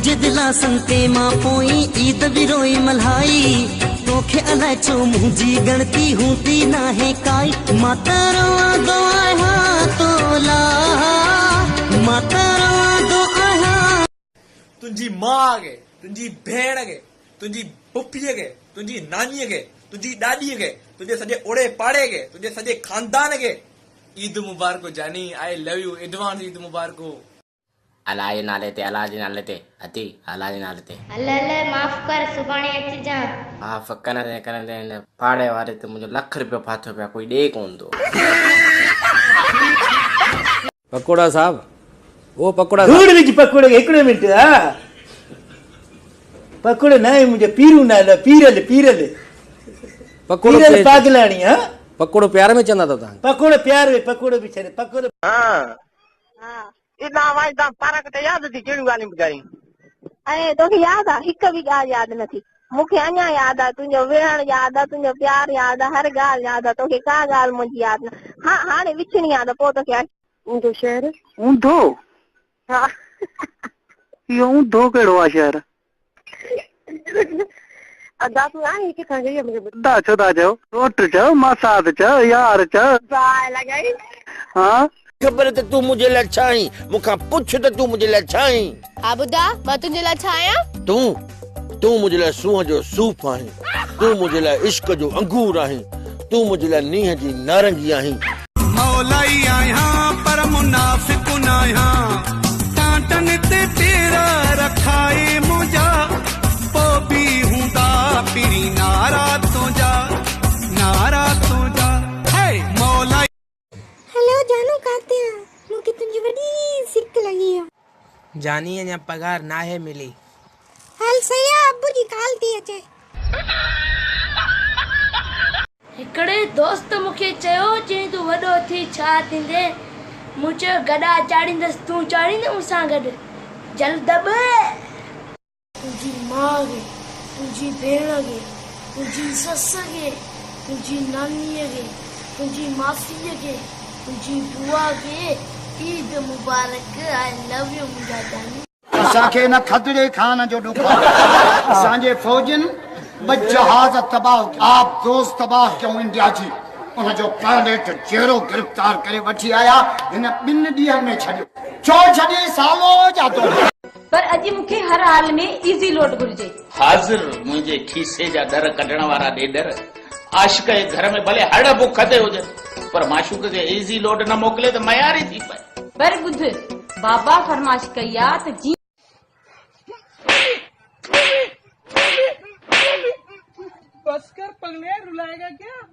तुंहिंजे दिलासनि ते मां पोईं ईद बि रोई मल्हाई। तोखे अलाए छो मुंहिंजी गिणती हूंदी नाहे काई। मां त रोअंदो आहियां तोला, मां त रोअंदो आहियां। तुंहिंजी माउ खे, तुंहिंजी भेण खे, तुंहिंजी पुफीअ खे, तुंहिंजी नानीअ खे, तुंहिंजी ॾाॾीअ खे, तुंहिंजे सॼे ओड़े पाड़े खे, तुंहिंजे सॼे ख़ानदान खे ईद मुबारक हो जानी, I love you, advance Eid मुबारक हो। अलाह जे नाले ते, अलाह जे नाले ते, अती अलाह जे नाले ते। हल हल माफ़ कर, सुभाणे अचिजां। माफ़ कंदे कंदे हिन पाड़े वारे ते मुंहिंजो लख रुपियो फाथो पियो आहे, कोई ॾिए कोन थो। पकोड़ा साहब, ओ पकोड़ा साहब। धूड़ विझ पकोड़े खे, हिकिड़ो मिंट, हा पकोड़ो न आहे मुंहिंजो, पीरू नालो, पीरल, पीरल। पकोड़ो पीरल पे- पागलाणी, हा पकोड़ो प्यार में चवंदा अथव तव्हां? पकोड़ो प्यार में, पकोड़ो बि छॾे, पकोड़ो। हा। इना वाई ता पारक ते यादि थी, कहिड़ियूं ॻाल्हियूं ॿुधाई? ऐं तोखे यादि आहे, हिक बि ॻाल्हि यादि नथी। मूंखे अञा यादि आहे, तुंहिंजो विहण यादि आहे, तुंहिंजो प्यार यादि आहे, हर ॻाल्हि यादि आहे, तोखे का ॻाल्हि मुंहिंजी यादि न। हा, हाणे विछणी आहे त पोइ तोखे। ऊंधो शहर? ऊंधो? हा। इहो ऊंधो कहिड़ो आहे शहर? अदा तूं आहे किथां जो? इहो मूंखे ॿुध। अदा छो था चओ? रोट चओ, मासात चओ, यार चओ। बाहि लॻाई। हा? ख़बर त तूं मुंहिंजे लाइ छा आहीं? मूंखां पुछ त तूं मुंहिंजे लाइ छा आहीं? हा ॿुधा, मां तुंहिंजे लाइ छा आहियां? तूं मुंहिंजे लाइ सूंहं जो सूफ़ आहीं, तूं मुंहिंजे लाइ इश्क जो अंगूर आहीं, तूं मुंहिंजे लाइ नींहं जी नारंगी आहीं। मौलाई आहियां पर मुनाफ़िक न आहियां, टांटनि ते पेर रखाए मुंहिंजा, पोइ बि हूंदा पिरीं नारा तुंहिंजा, नारा तुंहिंजा। हे मौलाई। हेलो जानू, काथे आहीं? मूंखे तुंहिंजी वॾी सिक लॻी आहे। जानी अञा पघार नाहे मिली। हल सही आहे, अबू जी कॉल थी अचे। हिकिड़े दोस्त मूंखे चयो, चई तूं वॾो थी छा थींदे? मूं चयो गॾा चाढ़ींदसि, तूं चाढ़ींदे मूंसां गॾु? जल दॿ। तुंहिंजी माउ खे, तुंहिंजी भेण खे, तुंहिंजी ससु खे, तुंहिंजी नानीअ खे, तुंहिंजी मासीअ खे, तुंहिंजी बुआ खे ईद मुबारक। I love you मुंहिंजा जानी। असांखे न खदड़े खान जो ॾुख आहे। असांजे फ़ौजियुनि ॿ जहाज़ तबाह, आप दोस्त तबाह कयूं इंडिया जी, उनजो पायलट जहिड़ो गिरफ़्तार करे वठी आया, हिन ॿिनि ॾींहनि में छॾियो। छो छॾी सालो जातो। पर अॼु मूंखे हर हाल में इजी लोड घुरिजे। हाज़िर मुंहिंजे खीसे जा ॾर कढण वारा ॾेॾर, आशिक जे घर में भले हड़ बुख ते हुजनि, पर माशूक खे इजी लोड न मोकिले त मयारी थी पए। पर ॿुध, बाबा फरमाइश कई आहे त जीअं बस कर पगले, रुलाएगा क्या?